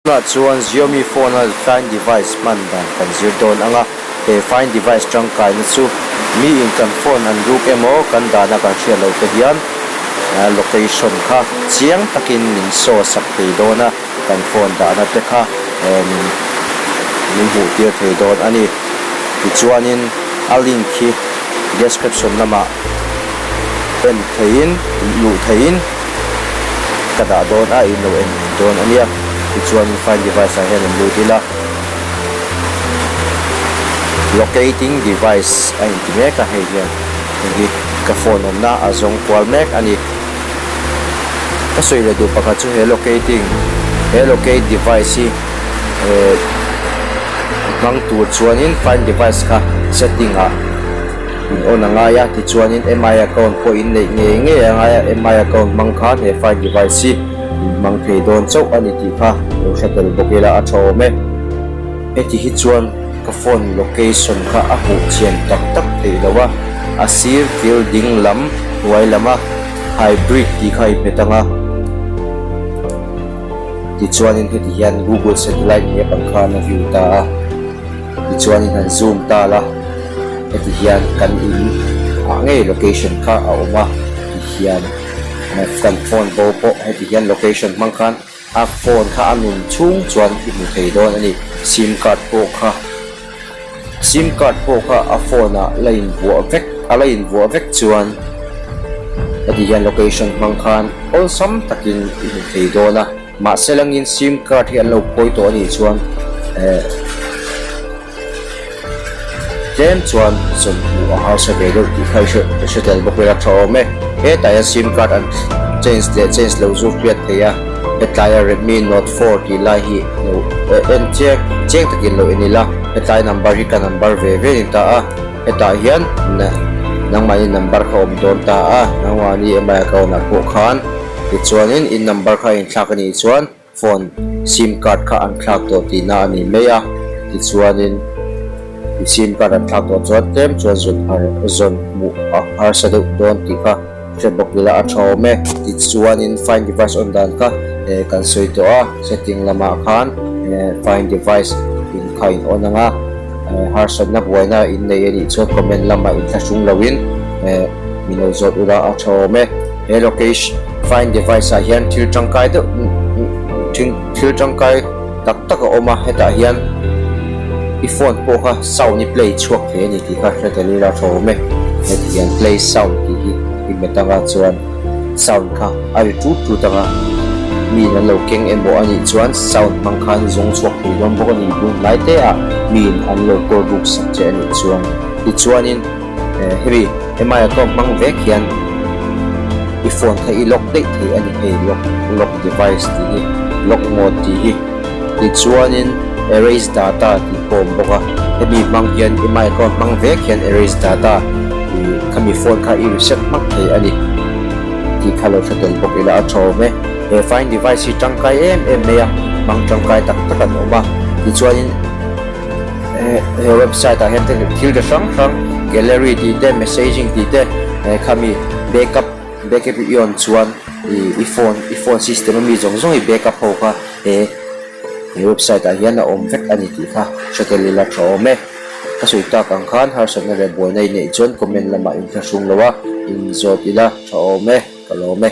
Tunah chuan Xiaomi phone a find device hman dan kan zir dawn ang a, he find device tangkaina chu miin kan phone an ruk emaw kan dahna kan hriat loh te hian location kha chiang takin min saw sak thei dawn a, kan phone dahna te kha min min hmuh tir thei dawn a ni. Tichuanin a link hi description lamah en theihin luh theihin ka dah dawn a in lo en thei dawn a nia tichuan find device ah hian in lut ila locating device a inti mek a hei hian hei hi ka phone awmna a zawng kual mek a ni ka sawi leh duh pakhat chu he locating he locate device hi eh hmang tur chuanin find device kha setting ah. In on a ngai a, tichuanin mi account pawh in neih ngei ngei a ngai a, mi account hmang khan he find device hi in hmang thei dawn chauh a ni tih kha lo hre tel bawk ila a tha awm e. Heti hi chuan ka phone location kha a hmuh chian tak tak theih lo a, a sir kil ding lam hnuai lama hybrid tih kha i hmet ang a, tichuanin heti hian Google satellite map ang khan a view ta a. Tichuanin han zoom ta la, heti hian kan in ah ngei location kha a awm a, ti hian kan phone bo pawh heti hian location hmang khan a phone kha a nun chhung chuan i hmu thei dawn a ni. Sim card pawh kha sim card pawh kha a phone ah la invuah vek a la invuah vek chuan heti hian location hmang khan awlsam takin i hmu thei dawn a. Mahse langin sim card hi an lo phawi tawh a nih chuan eh tlem chuan zawmhmuh a harsa ve deuh tih kha i hre tel bawk ila tha awm e. Hetah hian sim card an change leh change lo zu hriat thei a, hetlaia Redmi Note 4 tih lai hi lo en chiang chiang takin lo en ila, hetlai number hi ka number ve ve a ni ta a, hetah hian nangmahni number kha awm dawn ta a, nangmahni mi account ah pawh khan. Tichuanin in number kha in thlak a nih chuan phone sim card kha an thlak tawh tihna a ni mai a, tichuanin i sim card an thlak tawh chuan tlem chuan zawn har zawn hmuh a harsa deuh dawn tih kha hre bawk ila a tha awm e. Tichuanin find device on dan kha eh kan sawi tawh a, setting lamah khan eh find device in kha in on ang a, eh harsatna buaina in nei a nih chuan comment lamah inthlahrung loin eh min lo zawt ula a tha awm e. He location find device ah hian thil tangkai deuh thil tangkai tak tak a awm a, hetah hian i phone pawh kha sound i play chhuak thei a ni tih kha hre tel ila tha awm e. Heti hian play sound tih hi i hmet anga chuan sound kha a ri tut tut anga miin an lo keng emaw a nih chuan sound hmang khan i zawng chhuak thei dawn bawk a ni bul hnai te ah miin an lo call ruk sak che a nih chuan tichuanin Hemi mi account hmang vek hian i phone kha i lock daih thei a ni hei lock lock device tih hi lock mode tih hi tichuanin erase data tih pawh a awm bawk a hemi hmang hian mi account hmang vek hian erase data ih khami phone kha i reset hmak thei a ni tih kha lo hre tel bawk ila a tha awm e he find device hi tangkai em em mai a hmang tangkai tak tak an awm a tichuanin. He website ah hian thil chi hrang hrang gallery tih te messaging tih te khami backup backup i on chuan ih i phone i phone system ami zawng zawng i backup ho kha he he website ah hian a awm vek a ni tih kha hre tel ila tha awm e. Ka sawi tak ang khan harsatna leh buaina i neih chuan comment lamah in thlahrung lo a in zawt ila tha awm e ka lawm e.